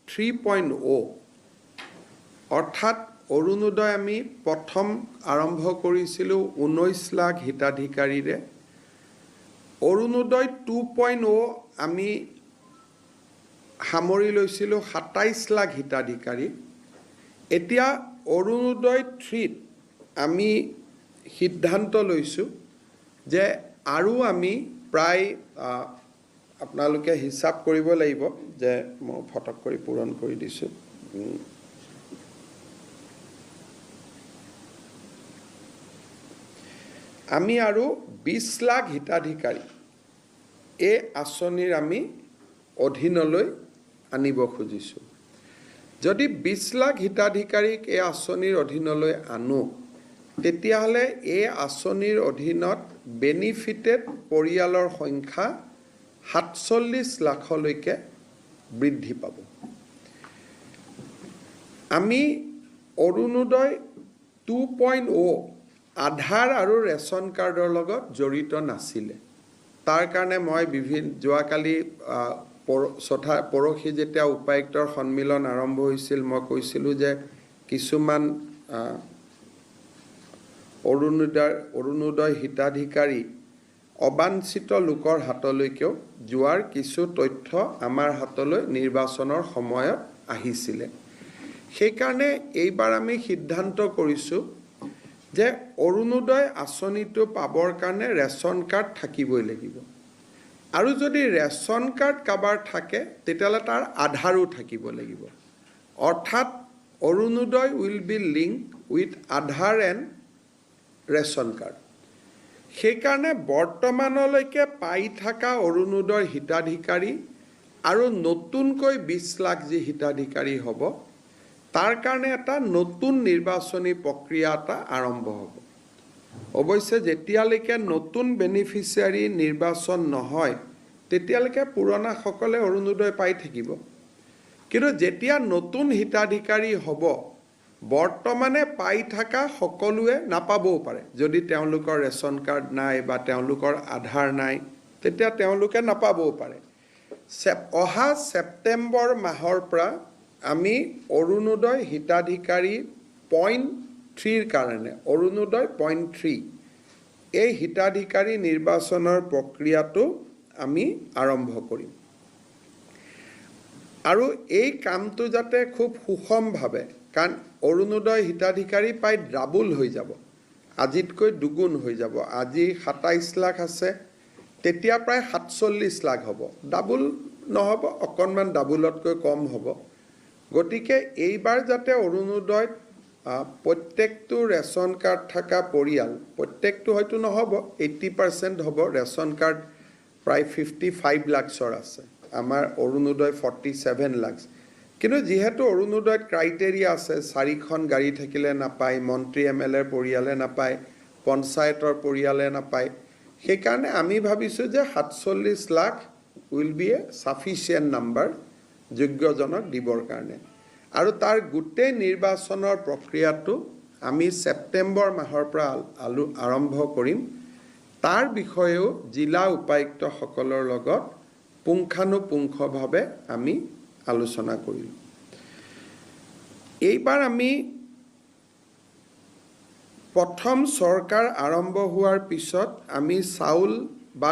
3.0, অৰ্থাৎ অৰুণোদয় আমি প্ৰথম আৰম্ভ কৰিছিলোঁ 19 লাখ হিতাধিকাৰীৰে। অৰুণোদয় 2.0 আমি সামৰি লৈছিলোঁ 27 লাখ হিতাধিকাৰী। এতিয়া অৰুণোদয় 3ত আমি সিদ্ধান্ত লৈছোঁ যে আৰু আমি প্ৰায় আপোনালোকে হিচাপ কৰিব লাগিব যে মই ফটক কৰি পূৰণ কৰি দিছোঁ। আমি আৰু 20 লাখ হিতাধিকাৰী এই আঁচনিৰ আমি অধীনলৈ আনিব খুজিছোঁ। যদি 20 লাখ হিতাধিকাৰীক এই আঁচনিৰ অধীনলৈ আনো, তেতিয়াহ'লে এই আঁচনিৰ অধীনত বেনিফিটেড পৰিয়ালৰ সংখ্যা 47 লাখলৈকে বৃদ্ধি পাব। আমি অৰুণোদয় 2.0 আধাৰ আৰু ৰেচন কাৰ্ডৰ লগত জড়িত নাছিলে। তাৰ কাৰণে মই বিভিন্ন যোৱাকালি চথা পৰহি যেতিয়া উপায়ুক্তৰ সন্মিলন আৰম্ভ হৈছিল, মই কৈছিলোঁ যে কিছুমান অৰুণোদয় হিতাধিকাৰী অবাঞ্ছিত লোকৰ হাতলৈকেও যোৱাৰ কিছু তথ্য আমাৰ হাতলৈ নিৰ্বাচনৰ সময়ত আহিছিলে। সেইকাৰণে এইবাৰ আমি সিদ্ধান্ত কৰিছোঁ যে অৰুণোদয় আঁচনিটো পাবৰ কাৰণে ৰেচন কাৰ্ড থাকিবই লাগিব আৰু যদি ৰেচন কাৰ্ড কাৰোবাৰ থাকে, তেতিয়াহ'লে তাৰ আধাৰো থাকিব লাগিব। অৰ্থাৎ Orunodoi will be link with Aadhaar and ration card। সেইকাৰণে বৰ্তমানলৈকে পাই থকা অৰুণোদয় হিতাধিকাৰী আৰু নতুনকৈ 20 লাখ যি হিতাধিকাৰী হ'ব, তাৰ কাৰণে এটা নতুন নিৰ্বাচনী প্ৰক্ৰিয়া এটা আৰম্ভ হ'ব। অৱশ্যে যেতিয়ালৈকে নতুন বেনিফিচিয়াৰী নিৰ্বাচন নহয়, তেতিয়ালৈকে পুৰণাসকলে অৰুণোদয় পাই থাকিব। কিন্তু যেতিয়া নতুন হিতাধিকাৰী হ'ব, বৰ্তমানে পাই থকা সকলোৱে নাপাবও পাৰে। যদি তেওঁলোকৰ ৰেচন কাৰ্ড নাই বা তেওঁলোকৰ আধাৰ নাই, তেতিয়া তেওঁলোকে নাপাবও পাৰে। অহা ছেপ্টেম্বৰ মাহৰ পৰা আমি অৰুণোদয় হিতাধিকাৰী 0.3ৰ কাৰণে, অৰুণোদয় 0.3, এই হিতাধিকাৰী নিৰ্বাচনৰ প্ৰক্ৰিয়াটো আমি আৰম্ভ কৰিম। আৰু এই কামটো যাতে খুব সুষমভাৱে, কাৰণ অৰুণোদয় হিতাধিকাৰী প্ৰায় ডাবুল হৈ যাব, আজিতকৈ দুগুণ হৈ যাব। আজি 27 লাখ আছে, তেতিয়া প্ৰায় 47 লাখ হ'ব। ডাবুল নহ'ব, অকণমান ডাবুলতকৈ কম হ'ব। গতিকে এইবাৰ যাতে অৰুণোদয়ত প্ৰত্যেকটো ৰেচন কাৰ্ড থকা পৰিয়াল, প্ৰত্যেকটো হয়তো নহ'ব, 80% হ'ব। ৰেচন কাৰ্ড প্ৰায় 55 লাখছৰ আছে, আমাৰ অৰুণোদয় 47 লাখছ। কিন্তু যিহেতু অৰুণোদয়ত ক্ৰাইটেৰিয়া আছে, চাৰিখন গাড়ী থাকিলে নাপায়, মন্ত্ৰী এম এল এৰ পৰিয়ালে নাপায়, পঞ্চায়তৰ পৰিয়ালে নাপায়, সেইকাৰণে আমি ভাবিছোঁ যে 47 lakh will be a sufficient number যোগ্যজনক দিবৰ কাৰণে। আৰু তাৰ গোটেই নিৰ্বাচনৰ প্ৰক্ৰিয়াটো আমি ছেপ্টেম্বৰ মাহৰ পৰা আৰম্ভ কৰিম। তাৰ বিষয়েও জিলা উপায়ুক্তসকলৰ লগত পুংখানুপুংখভাৱে আমি আলোচনা কৰিলোঁ। এইবাৰ আমি প্ৰথম চৰকাৰ আৰম্ভ হোৱাৰ পিছত আমি চাউল বা